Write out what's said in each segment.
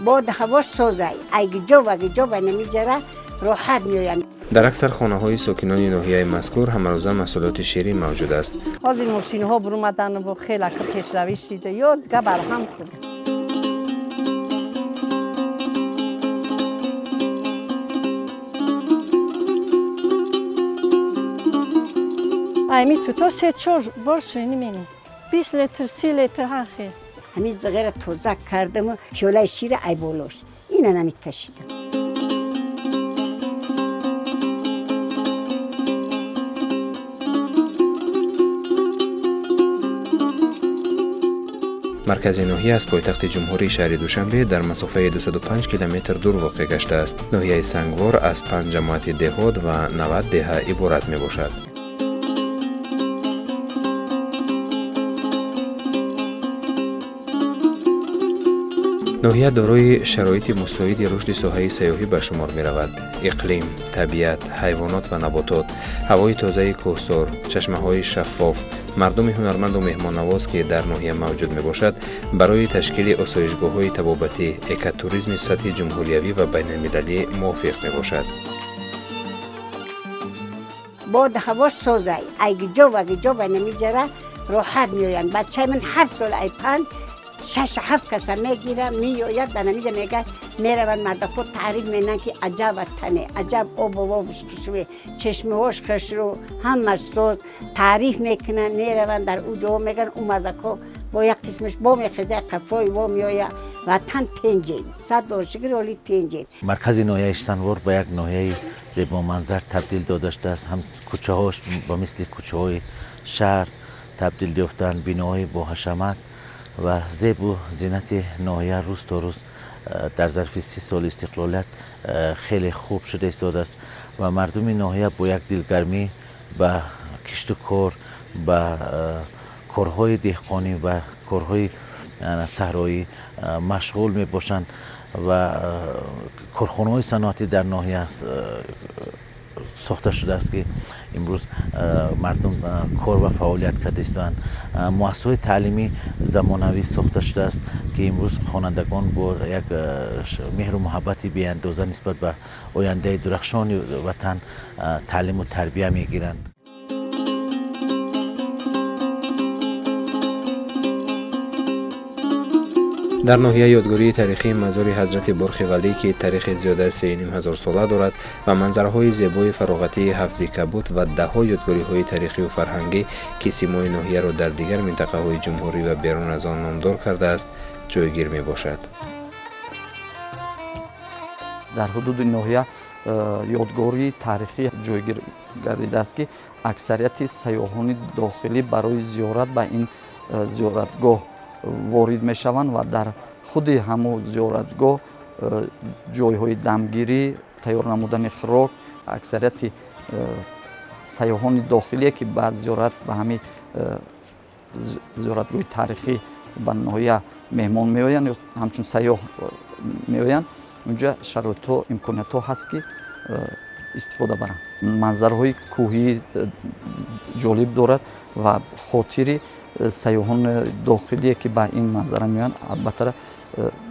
Бод ҳавош созай, айгиҷо вагиҷо ба намиҷара роҳат меоянд. Дар аксар хонаҳои сокинони ноҳияи мазкур ҳамарӯза маҳсулоти ширӣ мавҷуд аст. Ҳозир мошинҳо буромадану бо хеле пешравӣ шида, ё дига барҳам хӯрд. Ами туто се-чор бор ширинӣ менем. 20 литр, 30 литр ҳар хел. Ҳамин зиғера тоза кардаму пиёлаи шира ай болош. Ина намиташидам. Маркази ноҳия аз пойтахти ҷумҳурии шаҳри Душанбе дар масофаи 205 километр дур воқеъ гаштааст. Ноҳияи Сангвор аз 5 ҷамоати деҳот ва 90 деҳа иборат мебошад. Ноҳия дорои шароити мусоиди рушди соҳаи сайёҳӣ ба шумор меравад. Иқлим, табиат, ҳайвонот ва наботот, ҳавои тозаи кӯҳсор, чашмаҳои шаффоф, мардуми ҳунарманду меҳмоннавоз, ки дар ноҳия мавҷуд мебошад, барои ташкили осоишгоҳҳои табобатӣ, экотуризми сатҳи ҷумҳуриявӣ ва байналмилалӣ мувофиқ мебошад. Бод ҳавош созай, айгиҷо вагиҷо ба намиҷара роҳат меоянд. Бачаи ман ҳар сол ай 5, 6, 7 каса мегирам, меояд, ба намиҷа мегӯяд, мераванд мардако таъриф менанд, ки аҷаб ватане, аҷаб обу ҳавош хушрӯ, чашмаҳош хушрӯ, ҳамаш соз, таъриф мекунанд, мераванд дар ӯ ҷо мегӯянд, ӯ мардако бо як қисмаш бо мехезад, қафои во меояд, ватан тенҷем, сад бор шукр, оли тенҷем. Маркази ноҳияи Сангвор ба як ноҳияи зебоманзар табдил дода шудааст. Ҳам кӯчаҳош ба мисли кӯчаҳои шаҳр табдил ёфтанд, биноҳои боҳашамат ва зебу зинати ноҳия рӯз то рӯз дар зарфи 30 соли истиқлолият хеле хуб шуда истодааст ва мардуми ноҳия бо як дилгармӣ ба кишту кор, ба корҳои деҳқонӣ ва корҳои саҳроӣ машғул мебошанд ва корхонаҳои саноатӣ дар ноҳия сохта шудааст, ки имрӯз мардум кор ва фаъолият карда истоданд. Муассисаҳои таълимӣ замонавӣ сохта шудааст, ки имрӯз хонандагон бо як меҳру муҳаббати беандоза нисбат ба ояндаи дурахшони ватан таълиму тарбия мегиранд. Дар ноҳия ёдгории таърихии мазори ҳазрати Борхи Валӣ, ки таърихи зиёда аз сеним ҳазор сола дорад ва манзараҳои зебои фароғатии ҳавзи кабуд ва даҳҳо ёдгориҳои таърихию фарҳангӣ, ки симои ноҳияро дар дигар минтақаҳои ҷумҳурӣ ва берун аз он номдор кардааст, ҷойгир мебошад. Дар ҳудуди ноҳия ёдгории таърихӣ ҷойгир гардидааст, ки аксарияти сайёҳони дохилӣ барои зиёрат ба ин зиёратгоҳ ворид мешаванд ва дар худи ҳамон зиёратгоҳ ҷойҳои дамгирӣ, тайёр намудани хӯрок, аксарияти сайёҳони дохилие, ки ба зиёрат ба ҳамин зиёратгоҳи таърихӣ ба ноҳия меҳмон меоянд ё ҳамчун сайёҳ меоянд, унҷа шароитҳо, имкониятҳо ҳаст, ки истифода баранд. Манзараҳои кӯҳии ҷолиб дорад ва хотири сайёҳони дохилие, ки ба ин манзара меоянд, албатта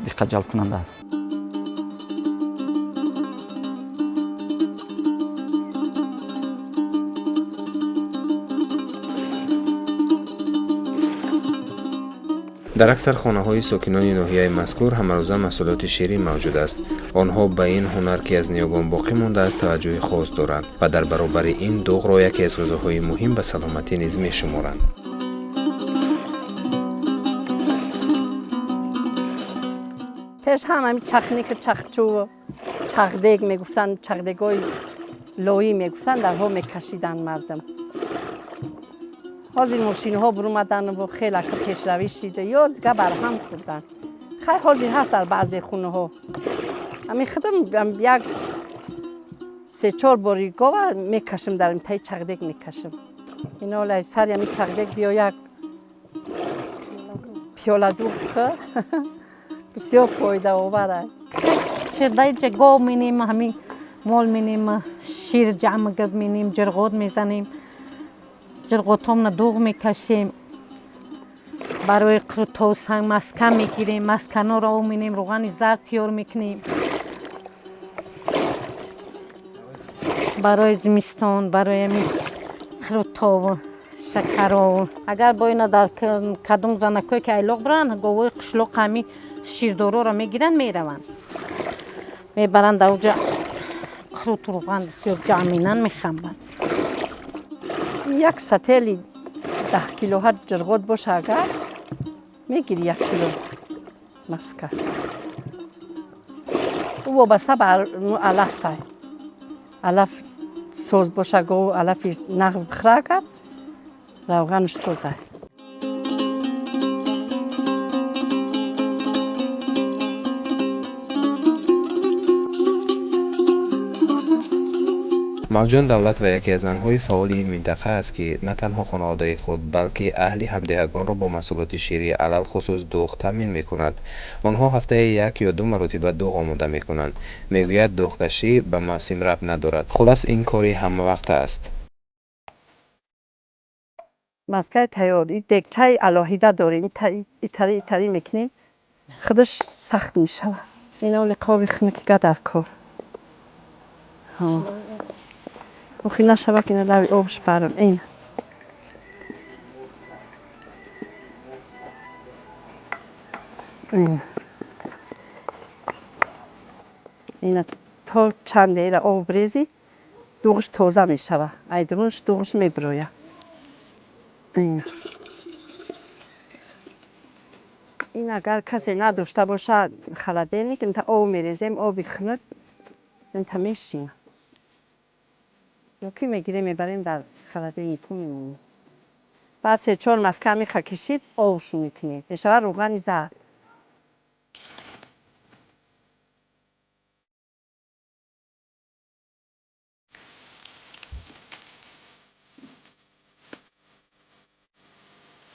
диққатҷалбкунанда аст. Дар аксар хонаҳои сокинони ноҳияи мазкур ҳамарӯза маҳсулоти ширин мавҷуд аст. Онҳо ба ин ҳунар, ки аз ниёгон боқӣ мондааст, таваҷҷӯҳи хос доранд ва дар баробари ин дуғро яке аз ғизоҳои муҳим ба саломатӣ низ мешуморанд. Пеш ҳам ҳамин чахники чахчӯ, чахдег мегуфтанд, чахдегҳои лоӣ мегуфтанд, дарҳо мекашиданд мардум. Ҳозир мошинҳо буромадану бо хеле пешравӣ шида, ё дига барҳам хӯрданд. Хай ҳозир ҳаст дар баъзе хонаҳо. Ҳамин худам як се-чор бори гова мекашам, дар таи чахдег мекашам. Ино лай сари ҳамин чахдег биё як пиёла дуғ хӯр. Бисёр фоидаовар аст. Ширдаиҷа гов менем, ҳамин мол менем, шир ҷамъ гирд менем, ҷирғот мезанем, ҷирғотомна дуғ мекашем. Барои қурутов санг маска мегирем, масканоро об менем, равғани зард тиёр мекунем. Барои зимистон, барои ами қурутов, шакаров. Агар бо ина дар кадом занакое ки айлоқ биранд, говои қишлоқ ҳами ширдороро мегиранд, мераванд. Мебаранд дар уҷа қурут равған бисёр ҷамъ минан мехамбанд. Як сатели 10 килоҳа ҷирғот боша агар, мегири 1 кило маска. Ӯ вобаста ба алафай. Алаф соз боша, гов алафи нағз бихӯра агар, равғанаш созай. Мавҷон Давлат ва яке аз занҳои фаъоли ин минтақа аст, ки на танҳо хонаводаи худ, балки аҳли ҳамдеҳагонро бо маҳсулоти ширӣ, алалхусус дуғ таъмин мекунад. Онҳо ҳафтаи як ё ду маротиба дуғ омода мекунанд. Мегӯяд, дуғкашӣ ба мавсим рабт надорад. Хулас, ин кори ҳамавақта аст. Маскаи тайёр, и дегчаи алоҳида дорем, итари итари мекунем, худаш сахт мешавад. Ин оли қоби хунукига дар кор. Охи нашава ки лави обш барам. Ин. Ин. Ина то чанд дақиқа об резӣ, дуғш тоза мешава. Айдурунш дуғш мебирояд. Ин. Ин агар касе надошта бошад холодильник, инта об мерезем, оби хунук, инта мешинад. Ёки мегирем, мебарем дар холодильнику мемонем. Баъд се-чор маска меха кишид, обшу мекунем. Мешавад равғани зард.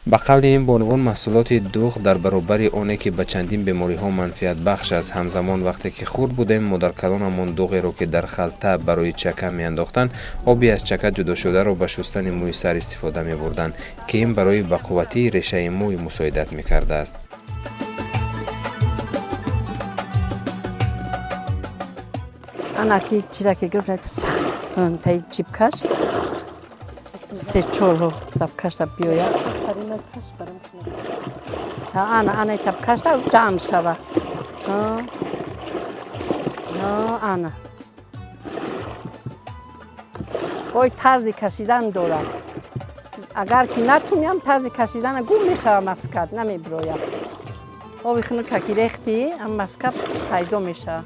Ба қавли ин бонувон, маҳсулоти дуғ дар баробари оне ки ба чандин бемориҳо манфиатбахш аст, ҳамзамон вақте ки хурд будем, модаркалонамон дуғеро ки дар халта барои чака меандохтанд, оби аз чака ҷудошударо ба шустани мӯи сар истифода мебурданд, ки ин барои бақувватии решаи мӯй мусоидат мекардааст. Ана ки чира ки гирифт, сахт таи чипкаш се-чорҳо табкашта биёяд. Ана, ана табкашта ҷамъ шава. Ана. Бой тарзи кашидан дорад. Агар ки натуниям тарзи кашидана гум мешава маскат, намебирояд. Оби хунука ки рехтӣ, ам маска пайдо мешава.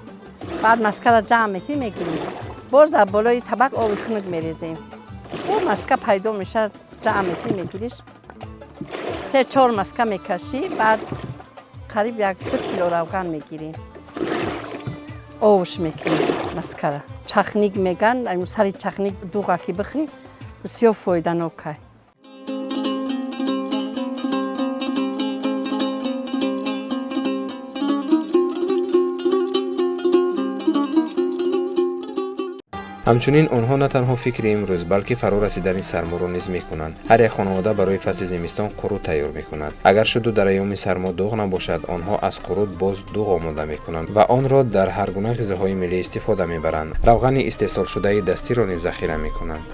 Баъд маскаро ҷамъ мекунӣ, мегирӣ. Боз дар болои табақ оби хунук мерезем. Бо маска пайдо мешавад, ҷамъ мекунӣ, мегириш. Се-чор маска мекашӣ, баъд қариб 1-2 кило равған мегирӣ. Овш мекунӣ маскара. Чахник меган, сари чахник дуға ки бихӯрӣ, бисёр фоиданок ай. Ҳамчунин онҳо на танҳо фикри имрӯз, балки фаро расидани сарморо низ мекунанд. Ҳар як хонавода барои фасли зимистон қурут тайёр мекунад. Агар шуду дар айёми сармо дуғ набошад, онҳо аз қурут боз дуғ омода мекунанд ва онро дар ҳар гуна ғизоҳои миллӣ истифода мебаранд. Равғани истеҳсолшудаи дастиро низ захира мекунанд.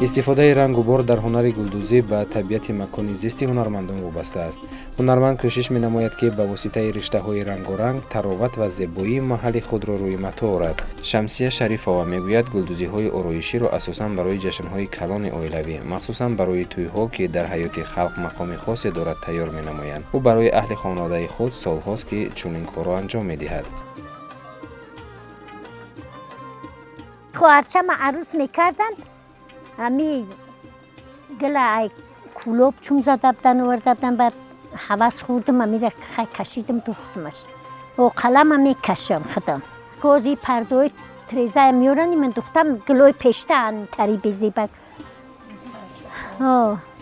Истифодаи рангу бор дар ҳунари гулдӯзӣ ба табиати макони зисти ҳунармандон вобаста аст. Ҳунарманд кӯшиш менамояд, ки ба воситаи риштаҳои рангоранг тароват ва зебоии маҳалли худро рӯи матоъ орад. Шамсия Шарифова мегӯяд, гулдӯзиҳои ороиширо асосан барои ҷашнҳои калони оилавӣ, махсусан барои тӯйҳо, ки дар ҳаёти халқ мақоми хосе дорад, тайёр менамоянд. Ӯ барои аҳли хонаводаи худ солҳост, ки чунин корро анҷом медиҳад. Хоҳарчама арӯс мекарданд, ами гила ай кӯлоб чун зада будан, оварда будан, баъд ҳавас хӯрдам, амира хай кашидам, духтумаш. Бо қалама мекашам худам. Гози пардои трезая меорани, ман духтам гилои пешта тари безебак.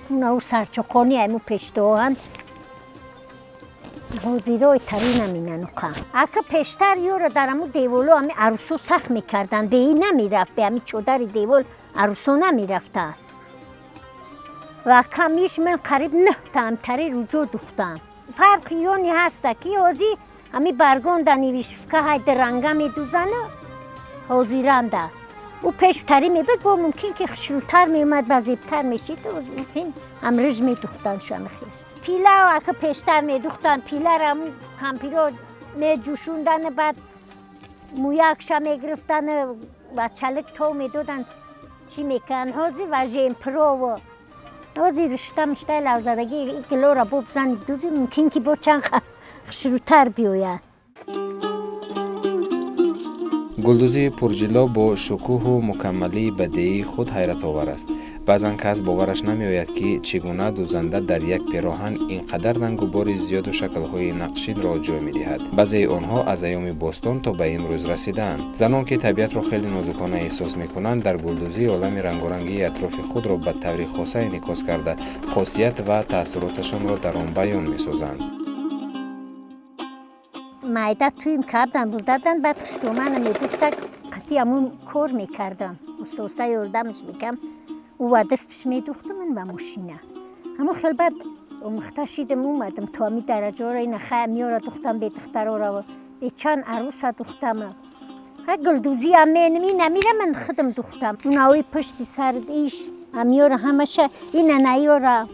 Уна сарчоқони айму пештоанд. Ҳозирои тарин аминануқа. Ака пештар ёро дар аму деволо ами арусо сахт мекарданд. Беи намерафт, бе ами чодари девол арусо намерафтанд. Ва камиш ман қариб 9 амтари рӯҷо духтам. Фарқи ёни ҳаста ки ҳозир ами баргонда нивишфка ҳайда ранга медузана ҳозиранда. Ӯ пештарӣ мебуд, бо мумкин ки хушрӯтар меомад, ба зебтар мешид, мумкин ҳамриж медухтанд шамихел. Пила ака пештар медухтанд, пилара кампиро меҷӯшондан, баъд мӯякша мегирифтан ва чалик тов медоданд, чӣ мекарданд. Ҳозир ва жемпрово ҳозир ришта миштай лавзадагӣ гилора бо бизани бидӯзӣ, мумкин ки бо чанд хушрӯтар биёяд. Гулдӯзии пурҷилло бо шукӯҳу мукаммалии бадеии худ ҳайратовар аст. Баъзан кас бовараш намеояд, ки чӣ гуна дӯзанда дар як пероҳан ин қадар рангу бори зиёду шаклҳои нақшинро ҷой медиҳад. Баъзеи онҳо аз айёми бостон то ба имрӯз расидаанд. Занон, ки табиатро хеле нозукона эҳсос мекунанд, дар гулдӯзии олами рангорангии атрофи худро ба таври хоса инъикос карда, хосият ва таассуроташонро дар он баён месозанд. Майда туим кардам, бурдадам, баъд хуштомана медухта, қатъи ҳамун кор мекардам. Устоса ёрдамаш мекардам, ӯ ва дасташ медухтам, ман ба мошина. Ҳамун хел баъд омӯхта шидам, омадам то ҳами дараҷаро, ина хай миёра духтам, бедухтарора, бечанд аруса духтам. Ҳа гулдӯзиам менам, ина мира ман худам духтам. Унаои пушти сар иш, амиёра ҳамаша, ина наёра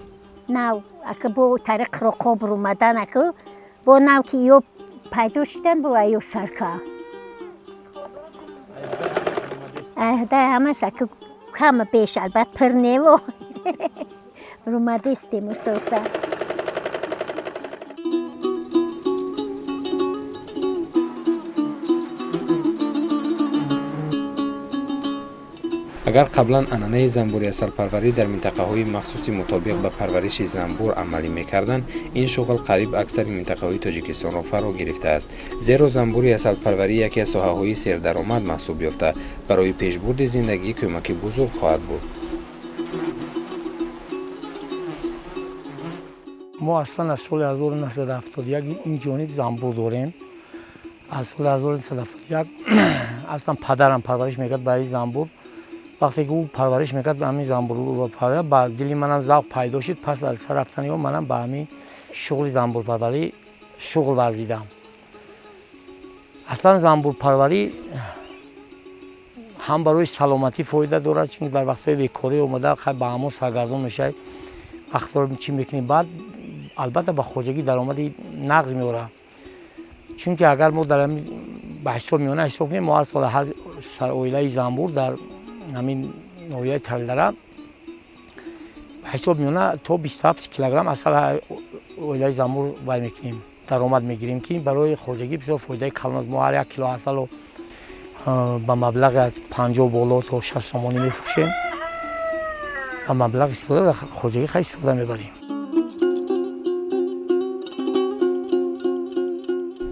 нав, ака бо тариқ роқоб румадан, ака бо нав ки ё пайдо шудан бо аё сарка. Да ҳамаш ака кама беш, албат пир нево. Румадестем устоса. Агар қаблан анъанаи занбури асалпарварӣ дар минтақаҳои махсуси мутобиқ ба парвариши занбур амалӣ мекарданд, ин шуғл қариб аксари минтақаҳои Тоҷикистонро фаро гирифтааст. Зеро занбури асалпарварӣ яке аз соҳаҳои сердаромад маҳсуб ёфта, барои пешбурди зиндагӣ кӯмаки бузург хоҳад буд. Мо аслан аз соли 1971 ин ҷониб занбур дорем. Аз соли 1971 аслан падарам парвариш мекард ба ин занбур. Вақте ки ӯ парвариш мекард ҳамин занбурпарварӣ, ба дили манам завқ пайдо шуд. Пас аз сар рафтани ӯ манам ба ҳамин шуғли занбурпарварӣ шуғл варзидам. Аслан занбурпарварӣ ҳам барои саломатӣ фоида дорад, чунки дар вақтҳои бекорӣ омада ба ҳамон саргардон мешавад, вақтро чӣ мекунӣ. Баъд албатта ба хоҷагӣ даромади нағз меорад, чунки агар мо дар ба ҳисоб миёна ҳисоб кунем, мо ҳар сол ҳар оилаи занбур дар ҳамин ноҳияи Талдара ҳисоб миёна то 27 килограмм асал оилаи занбур вай мекунем, даромад мегирем, ки барои хоҷагӣ бисёр фоидаи калон аст. Мо ҳар як кило асалро ба маблағи аз 50 боло то 60 сомонӣ мефурӯшем ва маблағ истифода дар хоҷагӣ хеле истифода мебарем.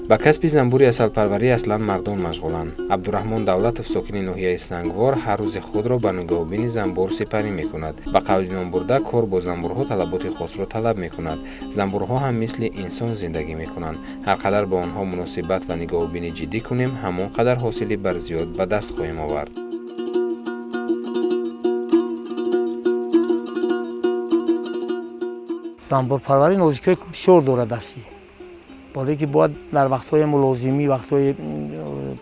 Ба касби занбури асалпарварӣ аслан мардон машғуланд. Абдураҳмон Давлатов, сокини ноҳияи Сангвор, ҳар рӯзи худро ба нигоҳубини занбур сипарӣ мекунад. Ба қавли номбурда, кор бо занбурҳо талаботи хосро талаб мекунад. Занбурҳо ҳам мисли инсон зиндагӣ мекунанд. Ҳар қадар бо онҳо муносибат ва нигоҳубини ҷиддӣ кунем, ҳамон қадар ҳосили барзиёд ба даст хоҳем овард. Занбурпарварӣ нозукиҳои бисёр дорад астӣ, барое ки бояд дар вақтҳои мулозимӣ, вақтҳои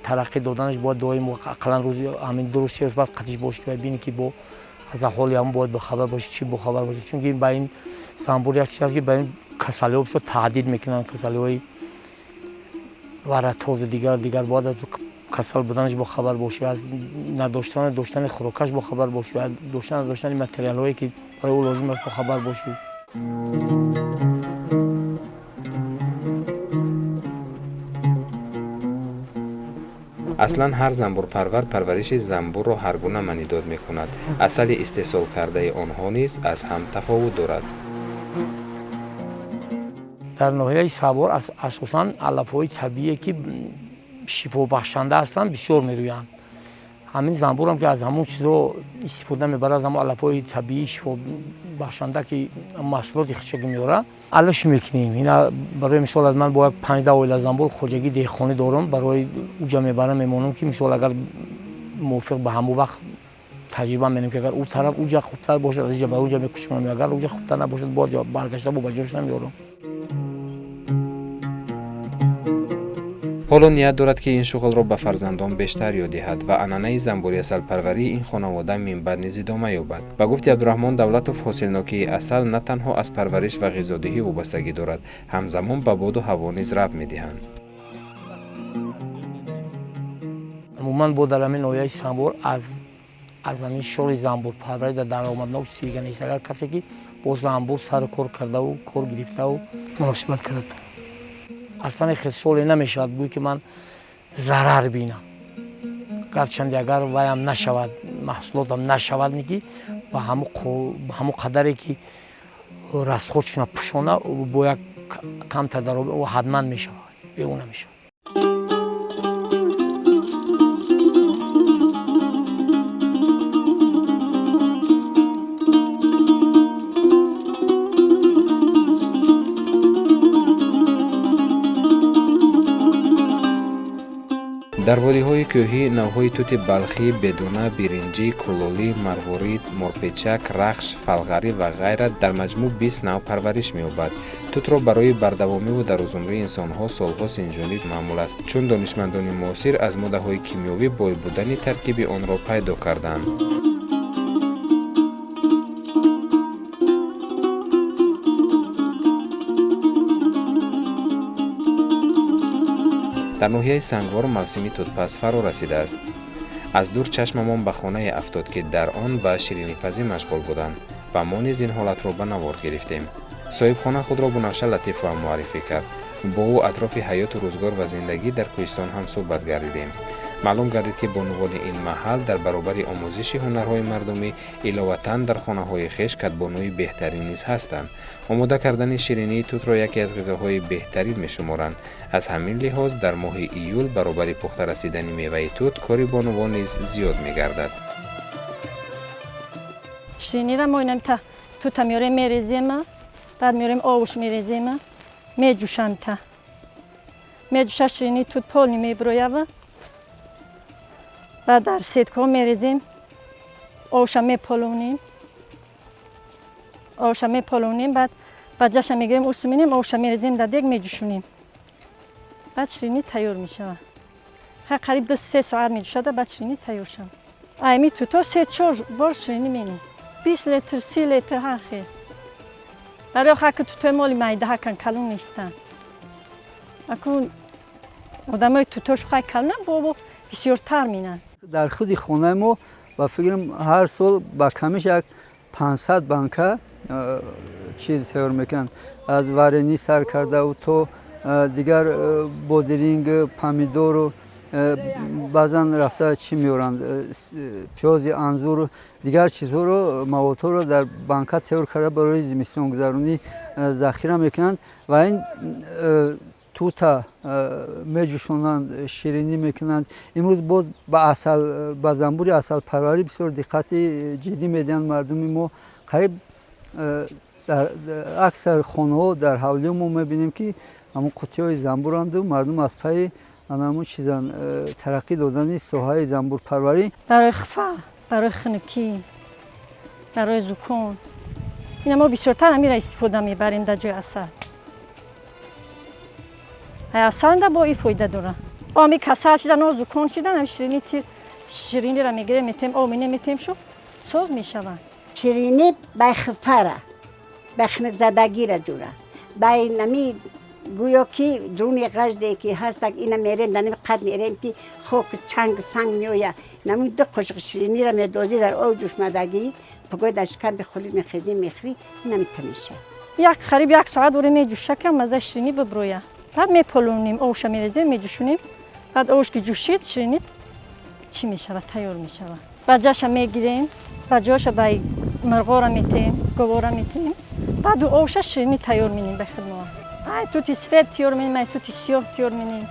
тараққӣ доданаш бояд доим ақаллан рӯзи ҳамин ду рӯз се рӯз баъд қатиш бошӣ ва бинӣ ки бо аз аҳволи ҳамон бояд бохабар бошӣ, чӣ бохабар бошӣ. Чунки ба ин занбур як чиз аст ки ба ин касалиҳо бисёр таҳдид мекунанд, касалиҳои варатозу дигар дигар. Бояд аз касал буданаш бохабар бошӣ, аз надоштан доштани хӯрокаш бохабар бошӣ, аз доштан надоштани материалҳое ки барои ӯ лозим аст бохабар бошӣ. Аслан ҳар занбурпарвар парвариши занбурро ҳар гуна маънидод мекунад. Асали истеҳсол кардаи онҳо низ аз ҳам тафовут дорад. Дар ноҳияи Савор асосан алафҳои табиие ки шифобахшанда ҳастанд бисёр мерӯянд. Ҳамин занбурам ки аз ҳамон чизо истифода мебарад, аз ҳамон алафҳои табиӣ шифобахшанда, ки маҳсулоти худшо ки меорад, алаш мекунем. Ина барои мисол аз ман бо як 15 оила занбур хоҷагии деҳқонӣ дорам, барои уҷа мебарам, мемонам, ки мисол агар мувофиқ ба ҳамон вақт таҷриба менем, ки агар ӯ тараф уҷа хубтар бошад, аз иҷа ба уҷа мекушонам, агар уҷа хубтар набошад, боз баргашта бо ба ҷош намеорам. Ҳоло ният дорад, ки ин шуғлро ба фарзандон бештар ёд диҳад ва анъанаи занбури асалпарварии ин хонавода минбаъд низ идома ёбад. Ба гуфти Абдураҳмон Давлатов, ҳосилнокии асал на танҳо аз парвариш ва ғизодиҳӣ вобастагӣ дорад, ҳамзамон ба боду ҳаво низ рабт медиҳанд. Умуман бо дар ҳамин ноҳияи Сангвор аз ҳамин шори занбурпарварӣ дар даромаднок чизе нест. Агар касе ки бо занбур сару кор кардаву кор гирифтаву муносибат карда, аслан хел соле намешавад гӯй ки ман зарар бинам. Гарчанде агар ваям нашавад, маҳсулотам нашавад, ки ба ҳамон қадаре ки расходшона пӯшона, бо як камтар даромад ҳатман мешавад, беӯ намешавад. Дар водиҳои кӯҳӣ навъҳои тути балхӣ, бедона, биринҷӣ, кулолӣ, марворид, морпечак, рахш, фалғарӣ ва ғайра дар маҷмӯъ 20 навъ парвариш меёбад. Тутро барои бардавомиву дарозумрии инсонҳо солҳо синҷонӣ маъмул аст, чун донишмандони муосир аз моддаҳои кимиёвӣ бой будани таркиби онро пайдо карданд. Дар ноҳияи Сангвор мавсими тутпаз фаро расидааст. Аз дур чашмамон ба хонае афтод, ки дар он ба ширинипазӣ машғул буданд ва мо низ ин ҳолатро ба навор гирифтем. Соҳибхона худро Бунафша Латифова муаррифӣ кард. Бо ӯ атрофи ҳаёту рӯзгор ва зиндагӣ дар кӯҳистон ҳам суҳбат гардидем. Маълум гардид, ки бонувони ин маҳал дар баробари омӯзиши ҳунарҳои мардумӣ иловатан дар хонаҳои хеш кадбонуи беҳтарин низ ҳастанд. Омода кардани ширинии тутро яке аз ғизоҳои беҳтарин мешуморанд. Аз ҳамин лиҳоз дар моҳи июл баробари пухта расидани меваи тут кори бонувон низ зиёд мегардад. Ширинира мо инамта тута меорем, мерезем, баъд меорем овуш мерезем, меҷӯшамта. Меҷӯша ширинии тут полни мебироява. Баъд дар сеткаҳо мерезем, овша меполонем, овша меполонем, баъд баҷаша мегирем, усу минем, овша мерезем дар дег меҷӯшонем. Баъд ширинӣ тайёр мешавад. Ҳар қариб 2-3 соат меҷӯшада, баъд ширинӣ тайёр шавад. Айми туто 3-4 бор ширинӣ менем. 20 литр, 30 литр ҳар хел. Барои хаки тутои моли майда ҳакан калон нестанд. Акун одамои тутош хай калонанд, бобо бисёртар минанд. Дар худи хонаи мо ба фикрам ҳар сол ба камиш як 500 банка чиз тайёр мекунанд, аз варенӣ сар кардаву то дигар бодиринг, помидору, баъзан рафта чӣ меоранд, пиёзи анзуру дигар чизҳоро, маводҳоро дар банка тайёр карда барои зимистонгузаронӣ захира мекунанд ва ин тута меҷӯшонанд, ширинӣ мекунанд. Имрӯз боз ба занбури асалпарварӣ бисёр диққати ҷиддӣ медиҳанд мардуми мо. Қариб дар аксар хонаҳо дар ҳавлиҳо мо мебинем, ки ҳамон қуттиҳои занбуранду мардум аз пайи ҳамон чизан тараққӣ додани соҳаи занбурпарварӣ. Барои хуфа, барои хунукӣ, барои зукон ина мо бисёртар ҳамира истифода мебарем дар ҷои асал. Асалда бо и фоида дора. Ами касал шидан, о зукон шидан, ами ширинӣ тир ширинира мегирем, метем, об метем, шу соз мешавад. Ширинӣ бай хуфара, бай хунукзадагира ҷура, бай нами гӯё ки дуруни ғажде ки ҳастак, ина мерем, дар нами қад мерем, ки хок, чанг, санг меоя. Нами ду қошиқ ширинира медозӣ дар об ҷӯшмадагӣ, пагоҳ дар шикам бихӯрӣ, мехезӣ, мехӯрӣ, ина митамеша. Як қариб як соат оре меҷӯша, ки маззаи ширинӣ биброя. Баъд меполонем, овша мерезем, меҷӯшонем. Баъд овш ки ҷӯшид, ширинӣ чӣ мешавад, тайёр мешавад. Баҷаша мегирем, баҷоша ба мирғора метем, говора метем. Баъд овша ширинӣ тайёр менем ба хидмо. Ай тути сфед тайёр менем, ай тути сиёҳ тайёр менем.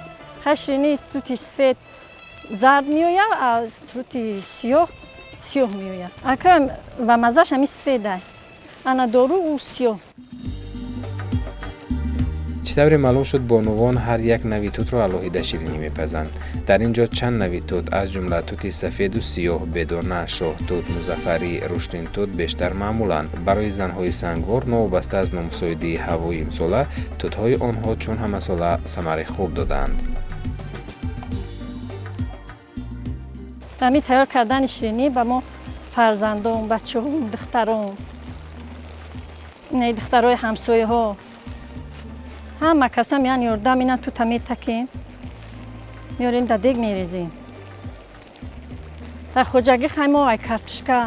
Хай ширинӣ тути сфед зард меояд, аз тути сиёҳ сиёҳ меояд. Ака ва маззаш ҳамин сфедай. Ана дору ӯ сиёҳ. Чӣ тавре маълум шуд, бонувон ҳар як нави тутро алоҳида ширинӣ мепазанд. Дар ин ҷо чанд нави тут, аз ҷумла тути сафеду сиёҳ, бедона, шоҳтут, музаффарӣ, руштинтут бештар маъмуланд. Барои занҳои Сангвор новобаста аз номусоидии ҳавои имсола, тутҳои онҳо чун ҳамасола самари хуб додаанд. Ҳамин тайёр кардани ширинӣ ба мо фарзандон, бачаҳом, духтарон, духтарои ҳамсояҳо, ҳама каса меян ёрдам, ина тута метакем, меорем дар дег мерезем. Дар хоҷагӣ хай мо ай картошка,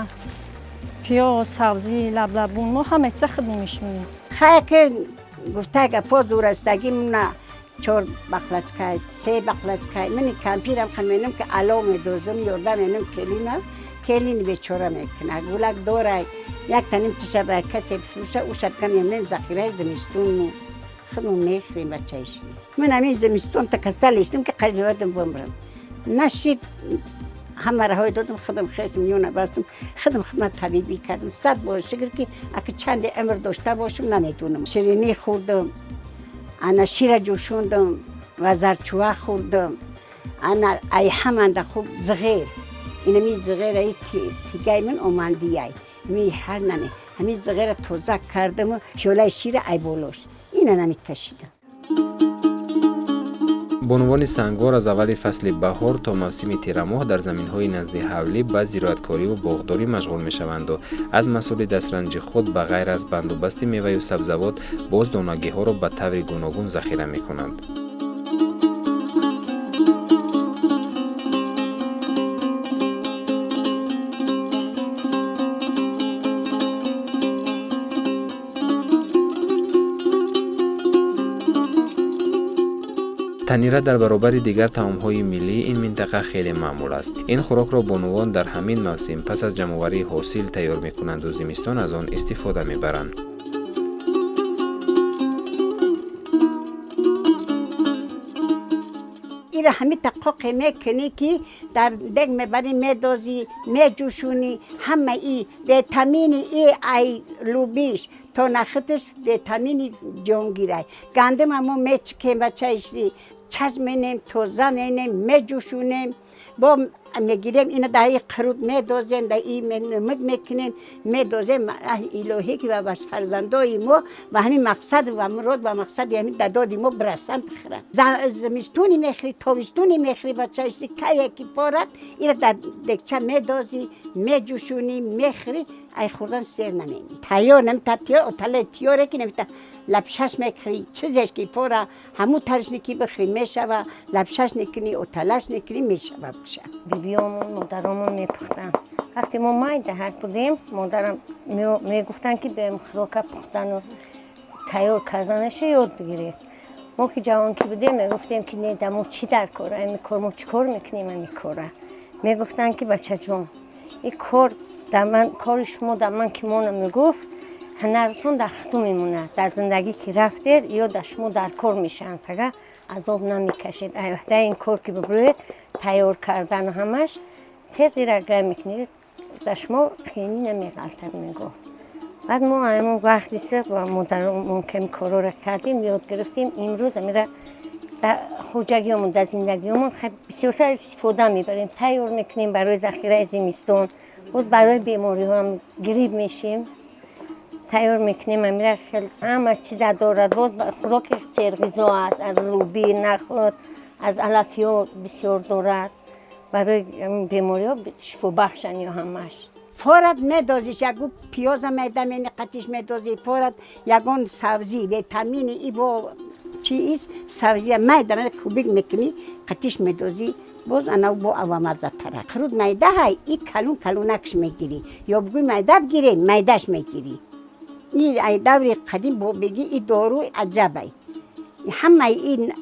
пиёз, сабзӣ, лаблабун мо ҳама чиза худмо мешунем. Хай ки гуфта гапо зурастагӣ муна 4 бақлачкай, 3 бақлачкай. Мани кампирам хаменам ки ало медозам, ёрдам менам келина, келин бечора мекуна. Гулак дорай, як таним тиша ба касе фурӯша, ӯ шадка мемнем захираи зимистонму. Худмо мехӯрем бачаишни. Ман ҳамин зимистон та касал иштам ки қариб бадам бимрам. Нашид ҳама раҳои додам, худам хестам, ёна бастам, худам хидмат табибӣ кардам. 100 бор шукр ки ака чанде умр дошта бошам намедонам. Ширинӣ хӯрдам, ана шира ҷӯшондам ва зарчува хӯрдам. Ана ай ҳаманда хуб зиғер. Инами зиғераи тигаи ман омандияй. Ми ҳар наме. Ҳамин зиғера тоза кардаму пиёлаи шира ай болош. Ина намекашидам. Бонувони Сангвор аз аввали фасли баҳор то мавсими тирамоҳ дар заминҳои назди ҳавлӣ ба зироаткориву боғдорӣ машғул мешаванду аз масъули дастранҷи худ ба ғайр аз бандубасти меваю сабзавот боз донагиҳоро ба таври гуногун захира мекунанд. Танира дар баробари дигар таомҳои миллии ин минтақа хеле маъмул аст. Ин хӯрокро бонувон дар ҳамин мавсим пас аз ҷамъоварии ҳосил тайёр мекунанду зимистон аз он истифода мебаранд. Ира ҳамин тақоқе мекунӣ ки дар дег мебарӣ, медозӣ, меҷӯшонӣ, ҳама и витамини и ай лубиш то нахитиш витамини ҷонгирай. Гандима мо мечикем бачаишли, чаж менем, тоза менем, меҷӯшонем, бо мегирем ина дар и қирут медозем, дар и мид мекунем, медозем. Илоҳӣ ки ба фарзандои мо ба ҳамин мақсад ва мурод ва мақсади ҳамин дадоди мо бирасанд бихӯранд. Зимистони мехӯрӣ, тобистони мехӯрӣ бачаишли, кае ки порад ира дар дегча медозӣ, меҷӯшонӣ, мехӯрӣ, ай хӯрдан сер наменӣ. Тайёр намита тиёр, оталаи тиёре ки намита лапшаш мехӯрӣ, чизеш ки пора ҳамун тариш ки бихӯрӣ мешава, лапшаш мекунӣ, оталаш мекунӣ мешава биша. Бибиёмон, модаромон мепухтанд. Вақте мо майдаҳак будем, модарам мегуфтанд ки биёем хӯрока пухтану тайёр карданаша ёд бигиред. Мо ки ҷавон ки будем, мегуфтем ки не, да мо чӣ дар кор, ами кор мо чӣ кор мекунем ами кора. Мегуфтанд ки бачаҷон, ин кор дар ман, кори шумо дар ман ки мона мегуфт, ҳунаратон дар худтон мемонад. Дар зиндагӣ ки рафтед, ё дар шумо дар кор мешаванд, фақат азоб намекашед. Дар ин кор ки бибуред, тайёр кардану ҳамаш тез ира гай мекунед, дар шумо қиинӣ намеғалтад, мегуфт. Баъд мо ҳамон вақт диса ба модаромон ки корора кардем, ёд гирифтем. Имрӯз амира дар хоҷагиёмон, дар зиндагиёмон бисёртар истифода мебарем, тайёр мекунем барои захираи зимистон, боз барои бемориҳоам грипп мешем, тайёр мекунем. Амира хел ҳама чиза дорад. Боз хӯроки серғизо аст, аз лӯби, нахӯд, аз алафиҳо бисёр дорад. Барои бемориҳо шифобахшанд ё ҳамаш. Форад медозиш, ягу пиёза медамени қатиш медозӣ, форад ягон сабзӣ, витамини и бо чи ист, сабзия майда кубик мекунӣ, қатиш медозӣ, боз ана бо авамаззатара. Қирут майда ҳай, и калун калунакш мегирӣ, ё бигӯй майда бигирем, майдаш мегирӣ. И ай даври қадим бо бигӣ и дору аҷабай. Ҳамаи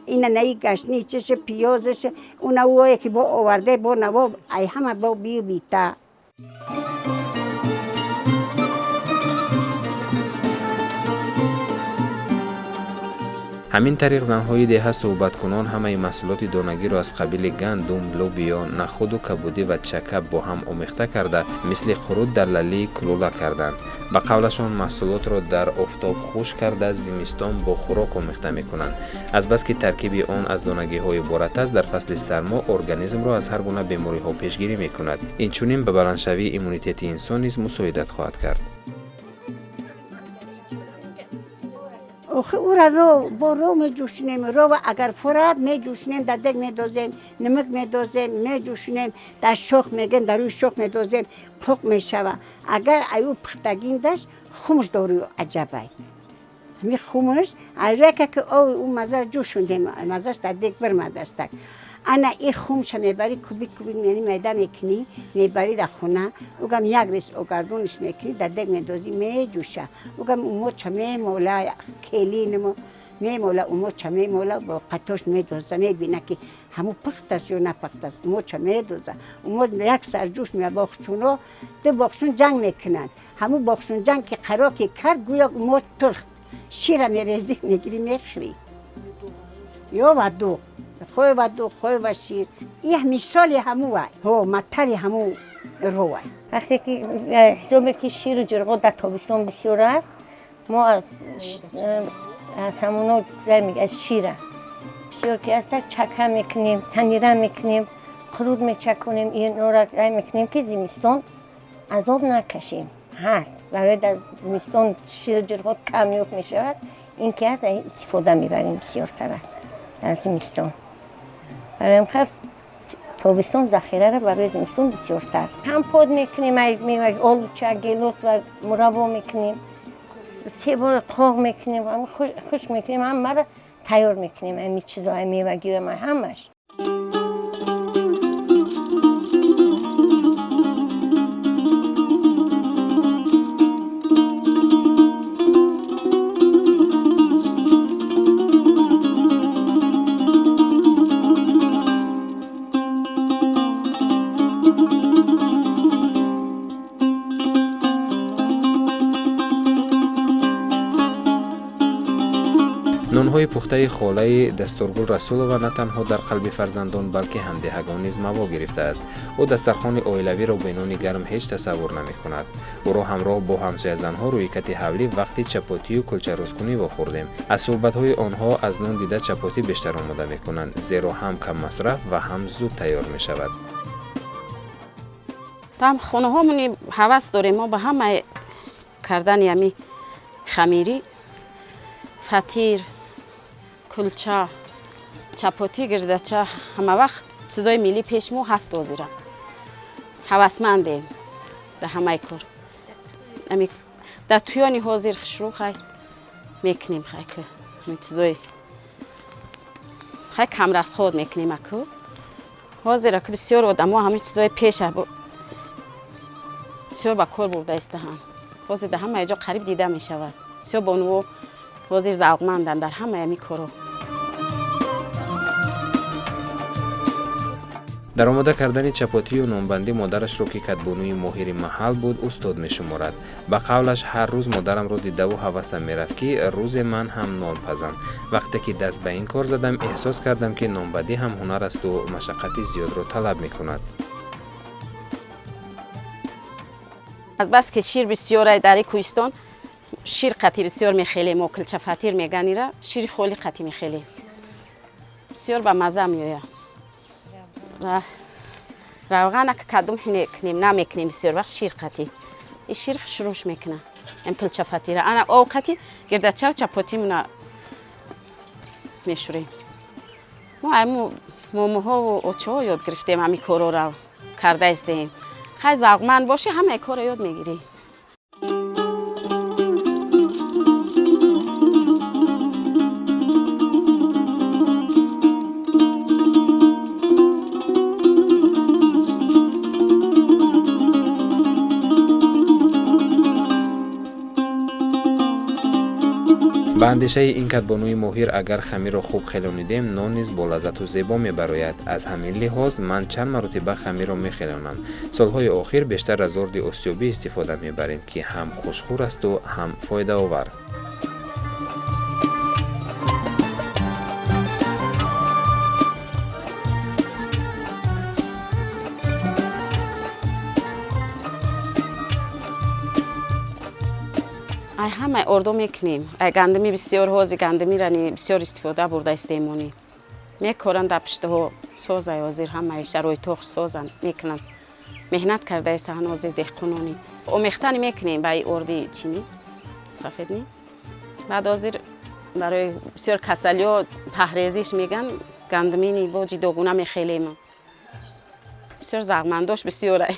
ина наи гашни чиша, пиёзаш, уна ое ки бо оварде, бо наво, ай ҳама бо бию бита. Ҳамин тариқ занҳои деҳа суҳбаткунон ҳамаи маҳсулоти донагиро аз қабили гандум, лӯбиё, нахуду кабудӣ ва чака бо ҳам омехта карда, мисли қурут дар лалии кулула карданд. Ба қавлашон, маҳсулотро дар офтоб хушк карда, зимистон бо хӯрок омехта мекунанд. Азбаски таркиби он аз донагиҳо иборат аст, дар фасли сармо организмро аз ҳар гуна бемориҳо пешгирӣ мекунад. Инчунин ба баландшавии иммунитети инсон низ мусоидат хоҳад кард. Охи ура ро бо ро меҷӯшонем, ро агар фурад меҷӯшонем, дар дег медозем, намак медозем, меҷӯшонем, дар шох мегем, дар рӯи шох медозем, қоқ мешава. Агар аю пухтагиндаш хумш дору аҷабай. Ҳами хумш айрака ки ов ӯ мазар ҷӯшондем, мазаш дар дег бирмадастак. Ана и хумша мебарӣ кубик кубик, яъне майда мекунӣ, мебарӣ дар хона, угам як рез огардонш мекунӣ, дар дег медозӣ, меҷӯша. Угам умоча мемола, келинмо мемола, умоча мемола, бо қатош медоза, мебина ки ҳаму пухтаст ё напухтаст, умоча медоза. Умоч як сар ҷӯш мея, боғчуно ду боғчун ҷанг мекунанд. Ҳаму боғчун ҷанг ки қаро ки кард, гӯё умоч пухт. Шира мерезӣ, мегирӣ, мехӯрӣ. Ё ва дуғ. Хой ва дуғ, хой ва шир. Их мисоли ҳаму вай. Ҳо, матали ҳаму ровай. Вақте ки ҳисобе ки ширу ҷирғо дар тобистон бисёр аст, мо аз ҳамоно аз шира бисёр ки аст, чака мекунем, танира мекунем, қурут мечаконем, инора мекунем ки зимистон азоб накашем. Ҳаст барои дар зимистон ширу ҷирғо кам ёфт мешавад, ин ки ҳаст истифода мебарем бисёртара дар зимистон. Барои ҳам тобистон захираро барои зимистон бисёртар. Компот мекунем, олуча, гелос ва мураббо мекунем, се бор қоғ мекунем, хушк мекунем, ҳамаро тайёр мекунем, ҳамин чизо, мевагиҳо, ҳамаш. Нонҳои пухтаи холаи Дастургул Расулова на танҳо дар қалби фарзандон, балки ҳамдеҳагон низ маво гирифтааст. Ӯ дастархони оилавиро бе нони гарм ҳеҷ тасаввур намекунад. Ӯро ҳамроҳ бо ҳамсоязанҳо рӯйкати ҳавлӣ вақти чапотию кулчарӯзкунӣ вохӯрдем. Аз суҳбатҳои онҳо аз нон дида чапотӣ бештар омода мекунанд, зеро ҳам каммасраф ва ҳам зуд тайёр мешавад. Там хонаҳомони ҳавас дорем мо ба ҳамаи кардани ҳами хамирӣ, фатир, кулча, чапотӣ, гирдача, ҳама вақт чизои миллӣ пеш мо ҳаст. Ҳозира ҳавасмандем дар ҳамаи кор. Дар туёни ҳозир хушрӯ хай мекунем, хай ки ҳамин чизои хай камрасход мекунем. Аку ҳозир аку бисёр одамо ҳамин чизои пеша бисёр ба кор бурда истаҳанд. Ҳозир дар ҳамаи ҷо қариб дида мешавад. Бисёр бонуво ҳозир завқманданд дар ҳамаи ҳамин коро. Дар омода кардани чапотию нонбандӣ модарашро, ки кадбонуи моҳири маҳал буд, устод мешуморад. Ба қавлаш, ҳар рӯз модарамро дидаву ҳавасам мерафт, ки рӯзе ман ҳам нон пазам. Вақте ки даст ба ин кор задам, эҳсос кардам, ки нонбандӣ ҳам ҳунар асту машаққати зиёдро талаб мекунад. Азбаски шир бисёр дар кӯҳистон, шир қатӣ бисёр мехелем, мо кулча фатир меганира, шири холи қатӣ мехелем. Бисёр ба маза меояд. Равғана кадом кунем, намекунем бисёр вақт шир қатӣ. И шир хушрӯш мекунад ин кулча фатира. Ана об қатӣ гирдачав чапотимона мешӯрем. Мо айму момоҳову очаҳо ёд гирифтем, ҳамин корора карда истем. Хай завқманд бошӣ, ҳамаи корро ёд мегирӣ. Ба андешаи ин кадбонуи моҳир, агар хамирро хуб хелонидем, нон низ бо лаззату зебо мебарояд. Аз ҳамин лиҳоз ман чанд маротиба хамирро мехелонам. Солҳои охир бештар аз орди осиёбӣ истифода мебарем, ки ҳам хушхӯр асту ҳам фоидаовар. Ай ҳамаи ордо мекунем. Ай гандумӣ бисёр ҳози гандумиро бисёр истифода бурда истеъмонӣ. Мекоранд дар пуштаҳо созай ҳозир ҳамаи шароитҳо созанд мекунанд. Меҳнат кардаистанд ҳозир деҳқонони. Омехтани мекунем ба орди чини сафедни. Баъд ҳозир барои бисёр касалиҳо паҳрезиш меган гандумини бо ҷидогуна мехелем. Бисёр зағмандош бисёрай.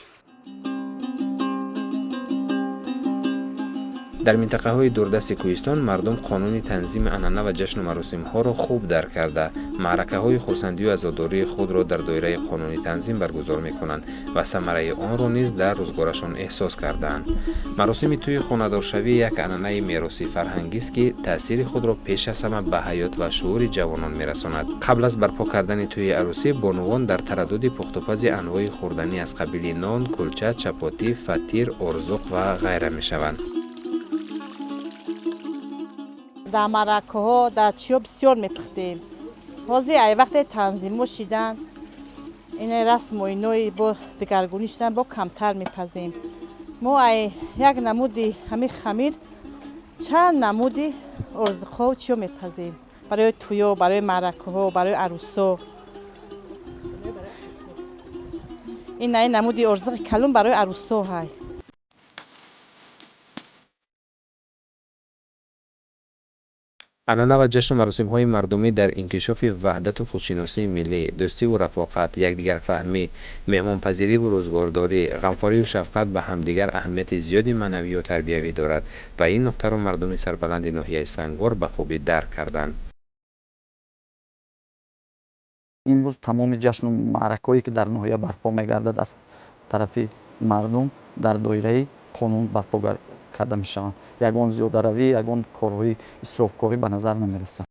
Дар минтақаҳои дурдасти кӯҳистон мардум қонуни танзими анъана ва ҷашну маросимҳоро хуб дарк карда, маъракаҳои хурсандию азодории худро дар доираи қонуни танзим баргузор мекунанд ва самараи онро низ дар рӯзгорашон эҳсос кардаанд. Маросими тӯи хонадоршавӣ як анъанаи меросии фарҳангист, ки таъсири худро пеш аз ҳама ба ҳаёт ва шуури ҷавонон мерасонад. Қабл аз барпо кардани тӯи арӯсӣ бонувон дар тараддуди пухтупази анвои хӯрданӣ аз қабили нон, кулча, чапотӣ, фатир, орзуқ ва ғайра мешаванд. Дар маъракаҳо дар чиё бисёр мепухтем. Ҳозир ай вақте танзимо шидан, ина расму инои бо дигаргунӣ шидан бо камтар мепазем. Мо ай як намуди ҳамин хамир чанд намуди орзуқҳо чиё мепазем барои тӯё, барои маъракаҳо, барои арӯсо. Ин ай намуди орзуқи калон барои арӯсо ҳай. Анъана ва ҷашну маросимҳои мардумӣ дар инкишофи ваҳдату худшиносии миллӣ, дӯстиву рафоқат, якдигарфаҳмӣ, меҳмонпазириву рӯзгордорӣ, ғамхорию шафқат ба ҳамдигар аҳамияти зиёди маънавию тарбиявӣ дорад ва ин нуқтаро мардуми сарбаланди ноҳияи Сангвор ба хубӣ дарк карданд. Имрӯз тамоми ҷашну маъракаҳое ки дар ноҳия барпо мегардад аз тарафи мардум дар доираи қонун барпо карда мешаванд. Ягон зиёдаравӣ, ягон корҳои исрофкорӣ ба назар намерасад.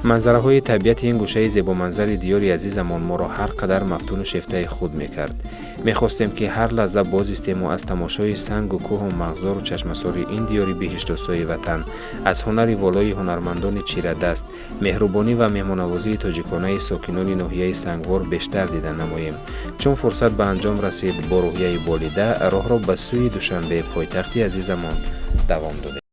Манзараҳои табиати ин гӯшаи зебоманзари диёри азизамон моро ҳар қадар мафтуну шефтаи худ мекард. Мехостем, ки ҳар лаҳза боз истему аз тамошои сангу кӯҳу мағзору чашмасори ин диёри биҳиштосои ватан, аз ҳунари волои ҳунармандони чирадаст, меҳрубонӣ ва меҳмонавозии тоҷиконаи сокинони ноҳияи Сангвор бештар дида намоем. Чун фурсат ба анҷом расид, бо рӯҳияи болида роҳро ба сӯи Душанбе, пойтахти азизамон, давом додем.